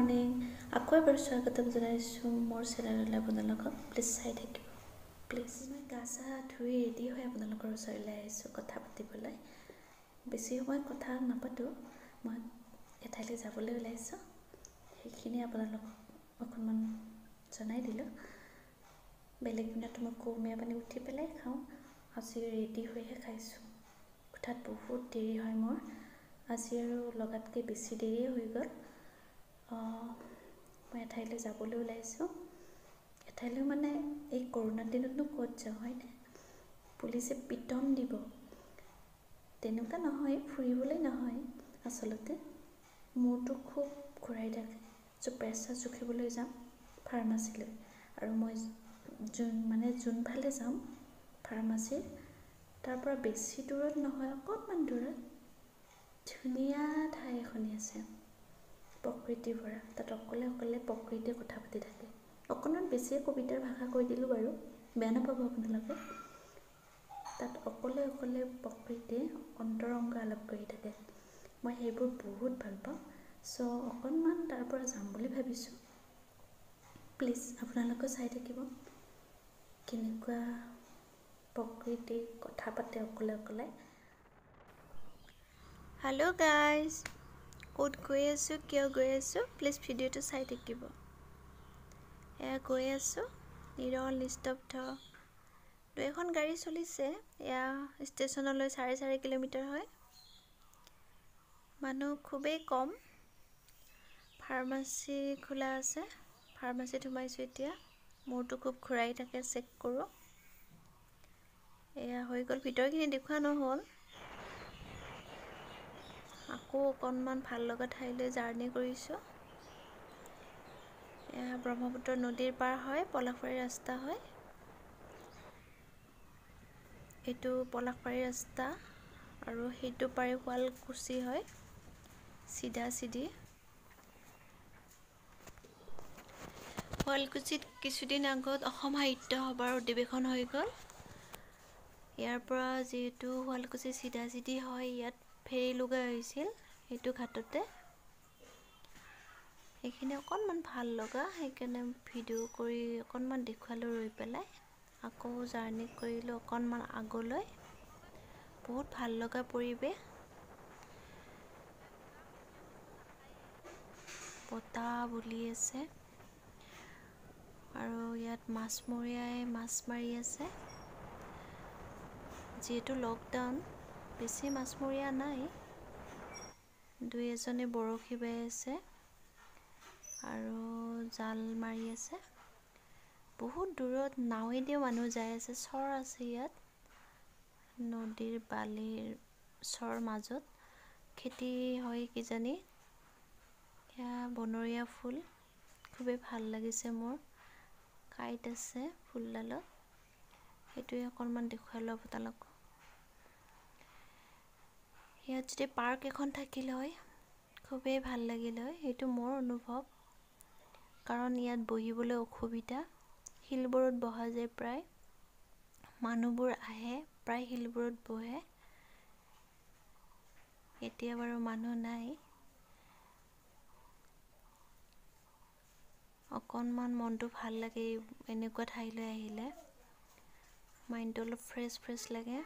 Morning আকৌ এবাৰ স্বাগতম জনাইছোঁ মোৰ চেনেললৈ আপোনালোকক। প্লিজ চাই থাকিব প্লিজ। মই গা চা ধুই ৰেডি হৈ আপোনালোকৰ ওচৰলৈ আহিছোঁ কথা পাতিবলৈ। বেছি সময় কথা নাপাতোঁ, মই এঠাইলৈ যাবলৈ ওলাইছোঁ, সেইখিনি আপোনালোকক অকণমান জনাই দিলোঁ। বেলেগ দিনতো মই কুহুমীয়া পানী উঠি পেলাই খাওঁ, আজি ৰেডি হৈহে খাইছোঁ। উঠাত বহুত দেৰি হয় মোৰ, আজি আৰু লগাতকৈ বেছি দেৰিয়ে হৈ গ'ল। মই এঠাইলৈ যাবলৈ ওলাইছোঁ। এঠাইলৈ মানে এই কৰোণাৰ দিনতনো ক'ত যাওঁ হয়নে, পুলিচে পিটন দিব। তেনেকুৱা নহয়, ফুৰিবলৈ নহয়, আচলতে মূৰটো খুব ঘূৰাই থাকে। চ' প্ৰেছাৰ জুখিবলৈ যাম ফাৰ্মাচীলৈ। আৰু মই যোনফালে যাম ফাৰ্মাচীৰ তাৰপৰা বেছি দূৰত নহয়, অকণমান দূৰত ধুনীয়া ঠাই এখনি আছে, প্ৰকৃতিৰ পৰা। তাত অকলে অকলে প্ৰকৃতিয়ে কথা পাতি থাকে। অকণমান বেছিয়ে কবিতাৰ ভাষা কৈ দিলোঁ বাৰু, বেয়া নাপাব আপোনালোকে। তাত অকলে অকলে প্ৰকৃতিয়ে অন্তৰংগ আলাপ কৰি থাকে। মই সেইবোৰ বহুত ভাল পাওঁ। চ' অকণমান তাৰ পৰা যাম বুলি ভাবিছোঁ। প্লিজ আপোনালোকেও চাই থাকিব কেনেকুৱা প্ৰকৃতি কথা পাতে অকলে অকলে। হেল্ল' গাইজ, ক'ত গৈ আছোঁ, কিয় গৈ আছোঁ, প্লিজ ভিডিঅ'টো চাই থাকিব। এয়া গৈ আছোঁ, নিৰল নিস্তব্ধ। দুই এখন গাড়ী চলিছে। এয়া ষ্টেচনলৈ 4.5 কিলোমিটাৰ হয়। মানুহ খুবেই কম। ফাৰ্মাচী খোলা আছে, ফাৰ্মাচীত সোমাইছোঁ এতিয়া। মূৰটো খুব ঘূৰাই থাকে, চেক কৰোঁ। এয়া হৈ গ'ল, ভিতৰখিনি দেখুওৱা নহ'ল। আকৌ অকণমান ভাল লগা ঠাইলৈ জাৰ্ণি কৰিছোঁ। এয়া ব্ৰহ্মপুত্ৰ নদীৰ পাৰ হয়, পলাশবাৰী ৰাস্তা হয়। এইটো পলাশবাৰী ৰাস্তা আৰু সেইটো পাৰে শুৱালকুছি হয়, চিধা চিধি। শুৱালকুছিত কিছুদিন আগত অসম সাহিত্য সভাৰ অধিৱেশন হৈ গ'ল। ইয়াৰ পৰা যিহেতু শুৱালকুছি চিধা চিধি হয়, ইয়াত ফেৰী লগা হৈছিল সেইটো ঘাটতে। সেইখিনি অকণমান ভাল লগা, সেইকাৰণে ভিডিঅ' কৰি অকণমান দেখুৱালোঁ ৰৈ পেলাই। আকৌ জাৰ্ণি কৰিলোঁ অকণমান আগলৈ। বহুত ভাল লগা পৰিৱেশ, বতাহ বলি আছে আৰু ইয়াত মাছমৰীয়াই মাছ মাৰি আছে। যিহেতু লকডাউন, বেছি মাছমৰীয়া নাই, দুই এজনে বৰশী বাই আছে আৰু জাল মাৰি আছে। বহুত দূৰত নাৱেদিও মানুহ যাই আছে, চৰ আছে ইয়াত, নদীৰ বালিৰ চৰ মাজত খেতি হয় কিজানি। এয়া বনৰীয়া ফুল, খুবেই ভাল লাগিছে মোৰ। কাঁইট আছে ফুলডালত, সেইটোৱে অকণমান দেখুৱালোঁ আপোনালোকক। ইয়াত যদি পাৰ্ক এখন থাকিল হয় খুবেই ভাল লাগিল হয়, সেইটো মোৰ অনুভৱ। কাৰণ ইয়াত বহিবলৈ অসুবিধা, শিলবোৰত বহা যায় প্ৰায়। মানুহবোৰ আহে, প্ৰায় শিলবোৰত বহে। এতিয়া বাৰু মানুহ নাই। অকণমান মনটো ভাল লাগে এনেকুৱা ঠাইলৈ আহিলে, মাইণ্ডটো অলপ ফ্ৰেছ ফ্ৰেছ লাগে।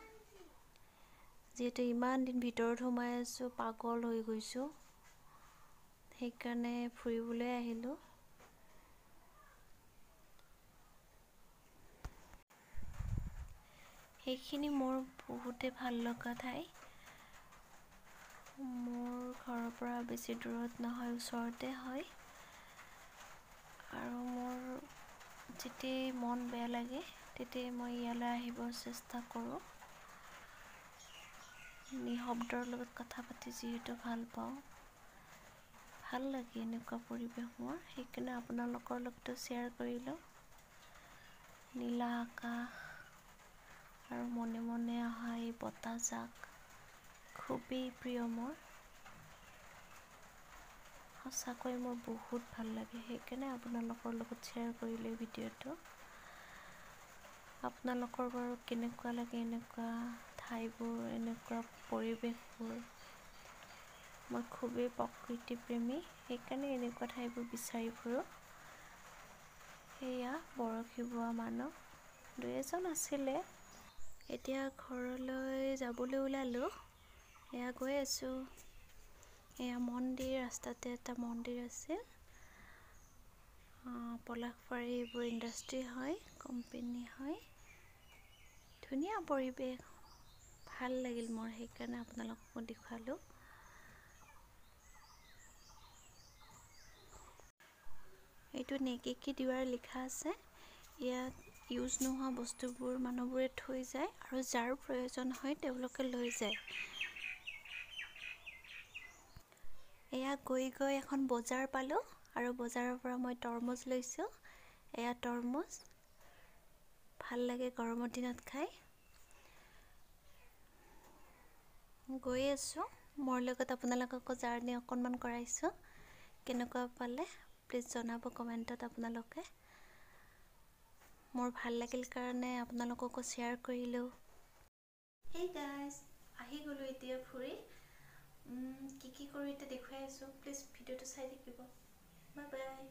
যিহেতু ইমান দিন ভিতৰত সোমাই আছোঁ, পাগল হৈ গৈছোঁ, সেইকাৰণে ফুৰিবলৈ আহিলোঁ। সেইখিনি মোৰ বহুতে ভাল লগা ঠাই। মোৰ ঘৰৰ পৰা বেছি দূৰত নহয়, ওচৰতে হয়। আৰু মোৰ যেতিয়াই মন বেয়া লাগে তেতিয়াই মই ইয়ালৈ আহিব চেষ্টা কৰোঁ। নিঃশব্দৰ লগত কথা পাতি যিহেতু ভাল পাওঁ, ভাল লাগে এনেকুৱা পৰিৱেশ মোৰ, সেইকাৰণে আপোনালোকৰ লগতো শ্বেয়াৰ কৰিলোঁ। নীলা আকাশ আৰু মনে মনে অহা এই বতাহজাক খুবেই প্ৰিয় মোৰ। সঁচাকৈ মোৰ বহুত ভাল লাগে, সেইকাৰণে আপোনালোকৰ লগত শ্বেয়াৰ কৰিলোঁ ভিডিঅ'টো। আপোনালোকৰ বাৰু কেনেকুৱা লাগে এনেকুৱা ঠাইবোৰ, এনেকুৱা পৰিৱেশবোৰ? মই খুবেই প্ৰকৃতিপ্ৰেমী, সেইকাৰণে এনেকুৱা ঠাইবোৰ বিচাৰি ফুৰোঁ। সেয়া বৰশী বোৱা মানুহ দুই এজন আছিলে। এতিয়া ঘৰলৈ যাবলৈ ওলালোঁ, এয়া গৈ আছোঁ। এয়া মন্দিৰ, ৰাস্তাতে এটা মন্দিৰ আছিল। পলাশবাৰী এইবোৰ ইণ্ডাষ্ট্ৰী হয়, কোম্পেনী হয়। ধুনীয়া পৰিৱেশ, ভাল লাগিল মোৰ, সেইকাৰণে আপোনালোককো দেখুৱালোঁ। এইটো নেকেকি দুৱাৰ লিখা আছে। ইয়াত ইউজ নোহোৱা বস্তুবোৰ মানুহবোৰে থৈ যায় আৰু যাৰ প্ৰয়োজন হয় তেওঁলোকে লৈ যায়। এয়া গৈ গৈ এখন বজাৰ পালোঁ আৰু বজাৰৰ পৰা মই তৰমুজ লৈছোঁ। এয়া তৰমুজ, ভাল লাগে গৰমৰ দিনত খাই। গৈ আছোঁ, মোৰ লগত আপোনালোককো জাৰ্ণি অকণমান কৰাইছোঁ। কেনেকুৱা পালে প্লিজ জনাব কমেণ্টত আপোনালোকে। মোৰ ভাল লাগিল কাৰণে আপোনালোককো শ্বেয়াৰ কৰিলোঁ। হেই গাইজ, আহি গ'লোঁ এতিয়া ফুৰি। কি কি কৰোঁ এতিয়া দেখুৱাই আছোঁ, প্লিজ ভিডিঅ'টো চাই থাকিব। বাই বাই,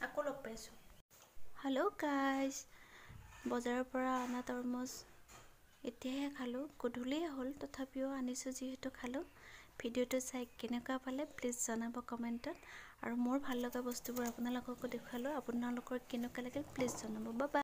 আকৌ লগ পাইছোঁ। হেল্ল' গাইজ, বজাৰৰ পৰা অনা তৰমুজ এতিয়াহে খালোঁ, গধূলিয়ে হ'ল তথাপিও আনিছোঁ যিহেতু খালোঁ। ভিডিঅ'টো চাই কেনেকুৱা পালে প্লিজ জনাব কমেণ্টত। আৰু মোৰ ভাল লগা বস্তুবোৰ আপোনালোককো দেখুৱালোঁ, আপোনালোকৰ কেনেকুৱা লাগিল প্লিজ জনাব। Bye bye.